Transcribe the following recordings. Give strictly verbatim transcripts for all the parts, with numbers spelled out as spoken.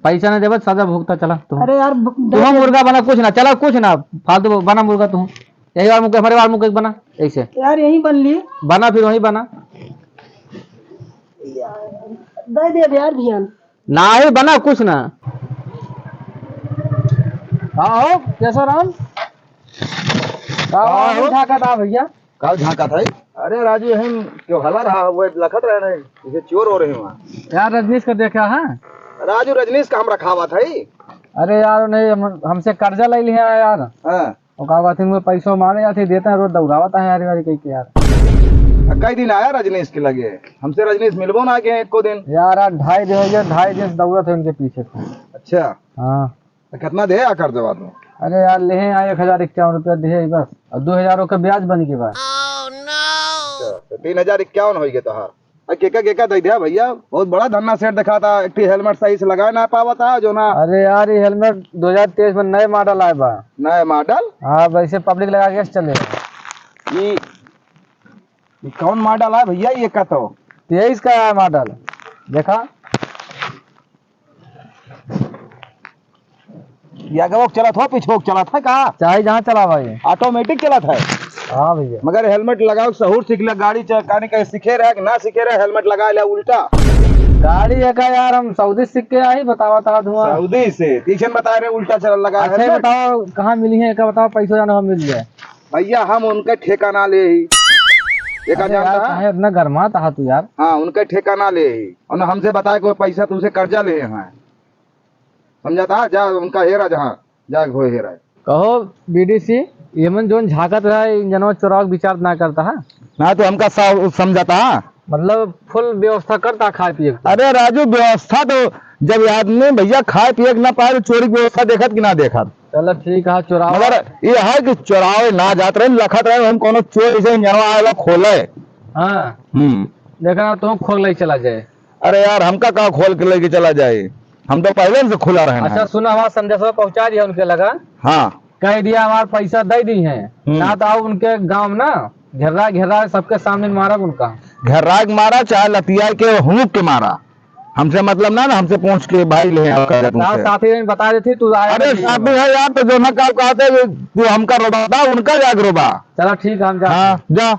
पैसा नहीं देबा, सजा भुगता, चला तू। अरे यार, ब-, तू दे दे। मुर्गा बना, कुछ ना, चला, कुछ ना, फालतू बना मुर्गा तू। यही वाला मुर्गा, हमारे वाला मुर्गा बना, ऐसे। यार, यहीं बन लिए। बना, फिर वहीं बना। यार, दे दे यार, ध्यान। नाही बना कुछ ना। हाँ हो, केशव राम? का हाँ हो। झाँकत हा भैया? का झाँकत है? अरे राजू, हम क्यों हला रहा, वो लखत रहे नहीं, इसे चोर हो रहे वहाँ। यार, रजनीश का देखा है? राजू, रजनीश का हम रखावत है। अरे यार, नहीं, हम, हमसे कर्जा ले लिया है यार। हाँ। ओका बाद में पैसो मांगे जाते, देते हैं, रोज दौड़ावत है यार, यार, कह के यार। आ, कई दिन आया रजनीश के लगे, हमसे रजनीश मिलबो ना के एको दिन। यार, आज ढाई दिन हो गया, ढाई दिन से दौड़त है उनके पीछे। अच्छा। हाँ। तो कितना दे आकर जवाब में? अरे यार, ले हैं एक हजार इक्यावन रुपया दे है बस, और दो हजार ओकर ब्याज बन के बाद। अच्छा, तो तीन हजार इक्यावन हो गए तोहार। आ, केका, केका दे दिया भैया, बहुत बड़ा धन्ना सेठ दिखाता, एक ठे helmet सही से लगाए ना पावता, जो ना। अरे यार, ये helmet दो हजार तेईस में नए model आए बा। नए model? हाँ, वैसे public लगा के चले। ये, ये कौन model है भैया, ये का तो? तेईस का है model, देखा। ये आगे वो चलत हो, पीछे वो चलत है का? चाहे जहाँ चलावा ये। Automatic चलत है? हाँ भैया। मगर helmet लगाओ, सहूर सीख ले, गाड़ी च-, कानी कहीं सीखे रहे कि ना सीखे रहे, helmet लगा ले उल्टा। गाड़ी है का यार, हम सऊदी सीख के आई, बतावा था धुआं। सऊदी से? पीछे में बता रहे उल्टा चल लगा अच्छा, ये helmet। बताओ, कहाँ मिली है, का बताओ, पैसो जाना हो मिल जाए। भैया, हम उनका ठेका ना ले ही। ये का अरे जानता यार, है? काहे इतना गरमात हा तू यार? हाँ, उनका ठेका ना ले ही। और हमसे बताए कोई पैसा तुमसे कर्जा ले हैं। समझा था? जा उनका हेरा जहाँ, जा हो हेरा। कहो B D C, ये मन जोन झांकत रहा, इन जनवा चोराव के विचार ना करता है। ना तो हमका सा-, समझाता है। मतलब full व्यवस्था करता खाए पिए के। अरे राजू, व्यवस्था तो जब आदमी भैया खाए पिए के ना पाए तो चोरी की व्यवस्था देखत कि ना देखत? चलो ठीक है, चोराव। मगर ये है कि चोरावे ना जात रहे, लखत रहे, हम कोनो चोर इसे जनवा आएला खोले। हाँ। हम्म। देखना तो खोल ले चला जाए। अरे यार, हमका का खोल के लेके चला जाए, हम तो पहले से खुला रहना अच्छा, है। सुना, हमारा संदेशवा पहुंचा दिया उनके लगा। हाँ। कह दिया, हमार पैसा दे दी है, हम्म। ना तो आओ उनके गांव ना, घेर्रा घेर्रा सबके सामने मारब उनका। घेर्रा के मारा, चाहे लतिया के हुक के मारा, हमसे मतलब ना, ना हमसे पूछ के भाई ले आओ, कर तुमसे। साथी ने बता देती, तू आया अरे नहीं। साथी है यार, तो जो ना का कहते, तू हमका रोबा, उनका जाके रोबा। चला ठीक है, हम जाते हाँ, हैं। जा।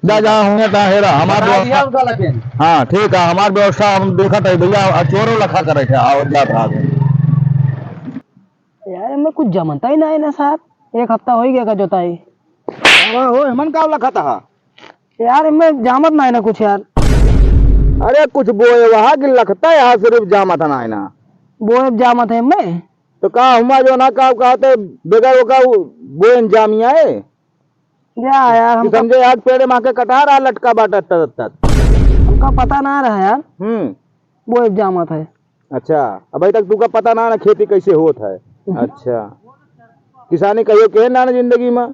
जा, जा, हुए ता हेरा, हमार बता दिया व्यवस्था। उनका लगे। हाँ, ठीक है, हमार व्यवस्था हम देखत है भैया, आ चोरो लखा करे थे, और जात रहा थे। यार, एमे कुछ जमता ही ना है ना साहब, एक हफ्ता हो ही गया का जोताई। अरे हो, हमन का लखत हा? यार, एमे जामत ना है ना कुछ यार। अरे, कुछ बोए वहाँ की लखता है, यहाँ सिर्फ जामत ना है ना। बोए जामत है एमे? तो का हुआ जो ना का कहते, बेगर ओका बोए जामिया है? जा यार, तू हमका समझे यार, पेड़ माँ के कटा रहा लटका बाटा तर तर। हमका पता ना रहा यार। हम्म। वो एक जामत है। अच्छा, अभी तक तुका पता ना, ना खेती कैसे होत है। हम्म। अच्छा, किसानी कहियो के ना, ना जिंदगी में,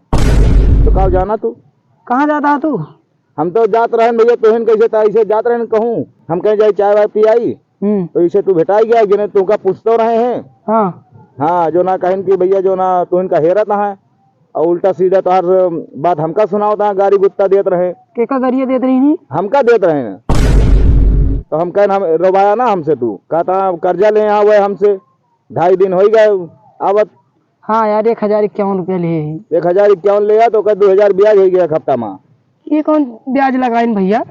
तो का जाना तू? कहाँ जाता है तू? हम तो जात रहन भैया, तोहन कैसे ता ऐसे जात रहन कहूँ, हम कहीं जाई चाय वाय पियाई, हम्म। तो इसे तू भेटाई गया, जिन्हें तुमका पूछतो रहे हैं। हाँ। हाँ, जो ना कहन कि भैया जो ना तू इनका हेरत है, और उल्टा सीधा तोहार बात हमका सुनावत है, गारी गुत्ता देत रहे। केका गारिया देत रही नी? हमका देत रहे ना। तो हम कहन हम रोवाया ना हमसे तू, कहता कर्जा ले आवे हमसे, ढाई दिन हो गए आवत। हाँ यार, एक हजार इक्यावन रुपया लिए ही। एक हजार इक्यावन ले आ, तो ओकर दो हजार ब्याज हो गया एक हफ्ता में। ये कौन ब्याज लगाइन भैया?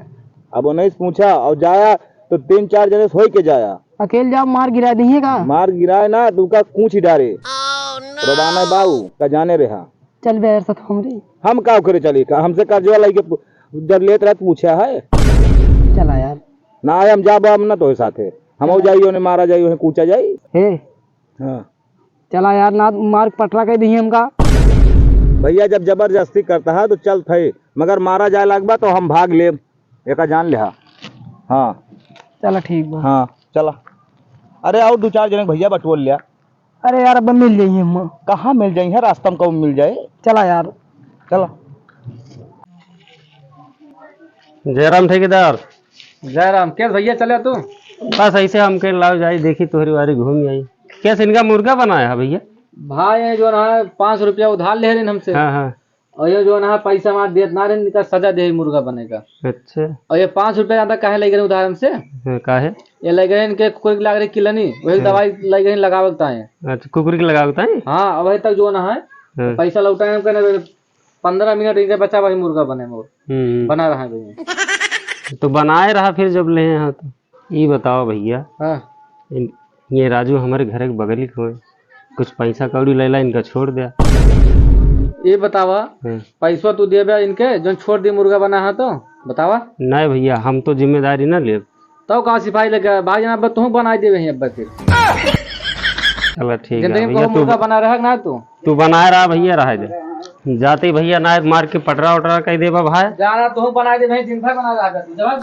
अब उन्हें से पूछा, और जाया तो तीन चार जने से होई के जाया। अकेल जाओ, मार गिरा दिए का? मार गिराए ना, तू का कूच ही डारे। रोबाना बाऊ का जाने रहा। चल बे यार, साथ हमरी। हम का करे चली? का हमसे कर्जवा लाई के पू-, जब लेत रहे तो पूछा है? चला यार। ना आए, हम जाबो, हम ना तोहे साथे। हम चला। जाई, ओने मारा जाई, ओहे कूचा जाई। हे। हाँ। चला यार, ना मार पटरा कह दी हमका। भैया, जब जबरदस्ती करता है तो चल थे, मगर मारा जाए लगबा तो हम भाग लेब, एका जान ले। हाँ। चला ठीक बा। हाँ, चला। अरे, और दो चार जने भैया बटोर लिया। अरे यार, अब मिल जाइए हम। कहाँ मिल जाइए? रास्ता में कब मिल जाए? चला यार। चला। जयराम ठेकेदार। जयराम, के भैया चले तू? बस ऐसे हमके लाओ जाई, देखी तोहरी वारी घूम आई। कैसे इनका मुर्गा बनाया है भैया? भाई, ये जो ना है, पाँच सौ रुपया उधार ले रहे हमसे। हाँ, हाँ। और ये जौन है पैसा हमार देत ना रहे, इनका सजा दे मुर्गा बने का। अच्छा। और ये पाँच रुपया ज्यादा काहे लइ गए उधार हमसे? हाँ, काहे? ये लइ गए इनके कुकुर के लाग रही किलनी, वही हाँ। दवाई लइ गए लगावे के ताई। अच्छा, कुकुर के लगावे के ताई? हाँ, अबही तक जौन है हाँ। पैसा लौटाए हमके ना, पन्द्रह मिनट इनके बचा वही मुर्गा बने मोर। हम्म। बना रहा है भैया। तो बनाए रहा फिर जब ले हैं तो। ई बताओ भैया, हाँ। इन-, ये राजू हमरे घर के बगली के होए, कुछ पैसा कौड़ी लेला, इनका छोड़ द्या। ये बतावा, हाँ। पैसवा तू देबे इनके, जौन छोड़ दी मुर्गा बना है तो बतावा। नहीं भैया, हम तो जिम्मेदारी ना लेब। तब कहाँ सिपाही लेके आए? भाग जाना, अब तुहूँ बनाई देबे ही अब फिर। चला ठीक है जिंदगी में भैया, कहूँ तू मुर्गा बना रहा ना तू। तू बनाए रहा भैया, रहा दे। जाते भैया ना मार के पटरा उटरा कह देबा भाई। जाना तुहूँ बनाई देबे ही, दिन भर बना रहा कर तू, जब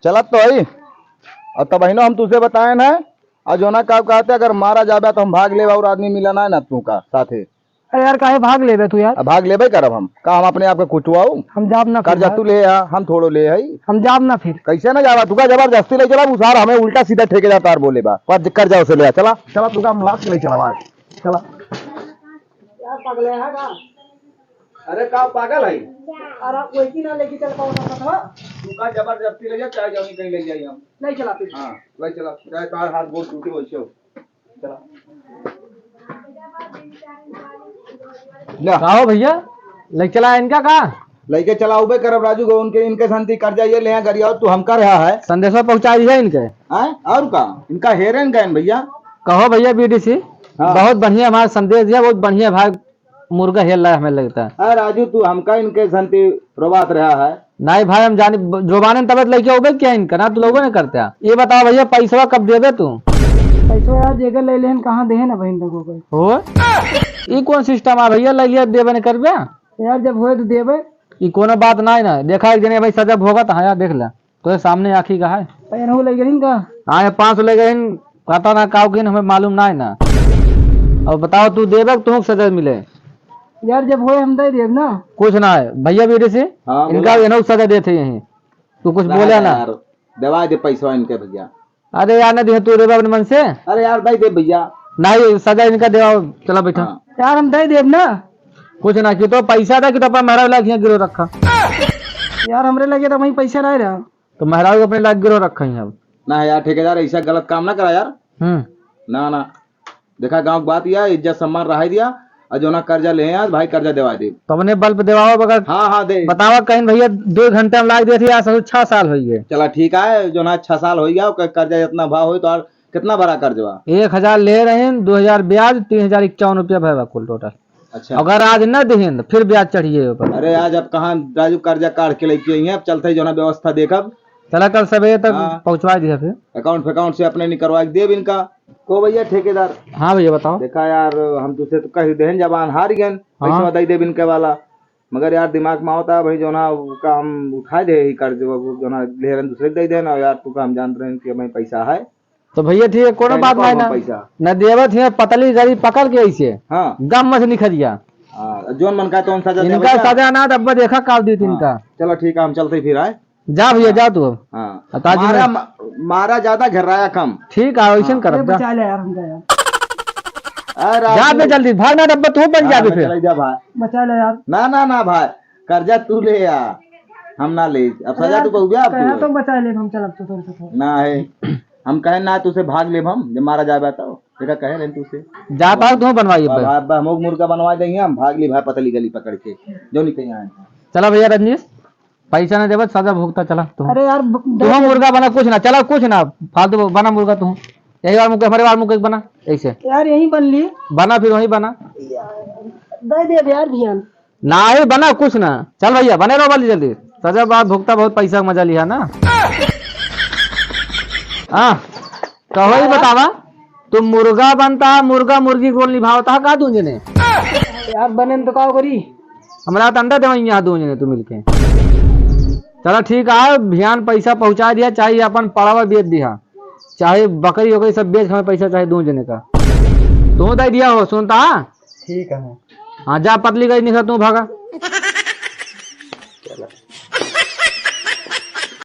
चलत तो हई। और तबहिनो हम तुसे बताएन है, और जौना का कहते, अगर मारा जाबे तो हम भाग लेब, और आदमी मिला ना, ना तू का साथे। अरे यार, काहे भाग लेबे तू यार? अब भाग लेबे करब हम, का हम अपने आप के कुटवाऊ? हम जाब ना फिर कर्जा भाई। तू ले आ, हम थोड़ो ले हई। हम जाब ना फिर। कैसे ना जाबा? तू का जबरदस्ती ले चला, उसार हमें उल्टा सीधा ठेकेदार तार बोले बा, पर कर्जा उसे ले आ, चला। चला, तू का हम लात के ले चला भाई, चला। यार, पगले है का? अरे का पागल है? अरे कोई की ना लेके चल पाओ ना था। तू का जबरदस्ती ले जा, चाहे जौनी कहीं ले जाई हम। नहीं चला फिर। हाँ, ले चला, चाहे तार हाथ गोड़ टूटे हो छो। चला। ले। का हो भैया, ले चला इनका का? लेके चला उबे करब राजू को, उनके, इनके संती कर्जा ये ले हैं गरियाओ, तू हमका रहा है। संदेशवा पहुँचा दिया इनके। हैं? और का? इनका हेरन गए भैया। कहो भैया बीडीसी, हाँ। बहुत बढ़िया हमारा संदेश दिया, बहुत बढ़िया भाई। मुर्गा हेल रहा है, हमें लगता है। अरे राजू, तू हमका इनके संती रोबात रहा है। नहीं भाई, हम जानी, ब-, जुबान तबत लेके उबे क्या इनका ना, तू लोगों ने करते हैं। ये बताओ भैया, पैसवा कब देबे तू? पैसवा यार, जेकर ले लेहन, कहाँ देहन अबहिन तक ओकर। हो? ई कौन सिस्टम आ भैया, ले लिया देबे नहीं करबे? यार, जब होए तो देबे। ई कोनो बात नहीं ना, देखा एक जने भाई सजा भोगत है यार, देख ले। तोरे सामने आँखी का है। पैनहू ले गइन का? हाँ, ये पाँच सौ ले गइन, पता ना का गइन, हमें मालूम ना है ना। अब बताओ, तू देबे, तुहूँ सजा मिले। यार, जब होए हम दे देब ना। कुछ ना है, भैया बीडीसी, हाँ, इनका बोला। इन्हों सजा देते यहीं। तू कुछ ना बोला ना। यार, देवा दे पैसा इनके भैया। अरे यार, ना दिहे, तू देबे अपने मन से। अरे यार, दे दे भैया। नहीं, सजा इनका देवा, चला बैठा। हाँ। यार, हम दे देब ना। कुछ ना, कि तो पैसा था कि तो अपना मेहरारू लाग यहाँ गिरो रखा। यार, हमरे लगे तो वहीं पैसा रह रहा। तो मेहरारू अपने लाग गिरो रखा ही अब। ना यार ठेकेदार, ऐसा गलत काम ना करा यार। हम्म। ना, ना। देखा गाँव की बात या, इज्जत सम्मान रहा दिया, और जो ना कर्जा ले हैं आज, भाई कर्जा देवा दे। तो अपने बल पे देवावा बगैर हाँ, हाँ, दे। बतावा कहीं भैया, दो घंटे में लाग दिए थे, आज ससुर छह साल हो गए। चला ठीक है, जो ना छह साल हो गया, ओकर कर्जा जितना भाव हो तो और कितना भरा कर्जवा? एक हजार ले रहे हैं, दो हजार ब्याज, तीन हजार इक्यावन रुपया भरा कुल टोटल। अच्छा। अगर आज न दिहिन, तो फिर ब्याज चढ़िए ऊपर। अरे, आज अब कहाँ राजू कर्जा काढ़ के लेके आई हैं, अब चलते ही जो ना व्यवस्था देखब। चला, कल सवेरे तक हाँ। पहुँचवा दिया फिर। अकाउंट फेकाउंट से अपने निकलवा के देब इनका। को भैया ठेकेदार? हाँ भैया, बताओ। देखा यार, हम तुसे तो कह देहन, जबान हार गए, हाँ। पैसा दे देब इनके वाला। मगर यार, दिमाग में होता है भाई, जो ना का हम उठाए दे ही कर्ज, जो ना ले रहन दूसरे के दे देना यार, तू का हम जानत रहन कि हमें पैसा है। तो भैया ठीक है, कोनो बात नहीं ना। पैसा। न देवत है, पतली गरी पकड़ के ऐसे। हाँ। गम मत निखरिया। हाँ, जोन मन का तोन सजा दे इनका भैया। सजा ना, तब देखा काल दी हाँ। इनका। चलो ठीक है, हम चलते फिर आए। जा भैया, हाँ। जा तू अब। हाँ। आ, ताज मारा, महल। म-, मारा ज्यादा, घर्राया कम। ठीक है, वैसे हाँ। करब, अरे, जा। बचा ले यार, हमका यार। अरे, जा राजू। बे जल्दी, भाग ना डब्बा, तू बन हाँ, जा बे मैं फिर। चले जा भाई। बचा ले यार। ना, ना, ना भाई, कर्जा तू ले यार, हम ना ले। अब सजा यार, तू बहु गया, अब तू कहा है। तो बचा ले, हम चलब तो तुमसे थोड़ा। ना है, हम कहे ना तुसे भाग लेब हम, जब मारा जाबे तो। देखा कहे रहे तुसे। जा भाग, तू बनवाइए अब बे। भाई, अब हम मुर्गा बनवा देंगे, हम भाग ली भाई पतली गली पकड़ के, जो नहीं कहीं आए। चला भैया रजनीश, पैसा ना देबे, सजा भुगता, चला तू। अरे यार, ब-, तू दे दे। मुर्गा बना, कुछ ना, चला कुछ ना, फालतू बना मुर्गा तू। यही बार मुके, हमारे बार मुके बना, ऐसे। यार, यहीं बन ली। बना, फिर वहीं बना। दे दे यार, ध्यान। नाही बना, कुछ ना। चल भैया, बने रहो, बल्ली जल्दी। सजा बात भुगता, बहुत पैसा के मजा लिहा ना। हाँ, कहो ही बतावा। तू मुर्गा बनता, मुर्गा मुर्गी के रोल निभावता का तू जने? यार, बने न तो का करी? हमरा तो अंडा देवा यहाँ दू जने तू मिलके। चला ठीक है, भियान पैसा पहुँचा दिया, चाहे अपन पड़ावा बेच दिया, चाहे बकरी वकरी सब बेच के हमें पैसा चाहे दू जने का। तू दे दिया हो, सुनता? ठीक है। हाँ, जा पतली गई निकल, तू भागा।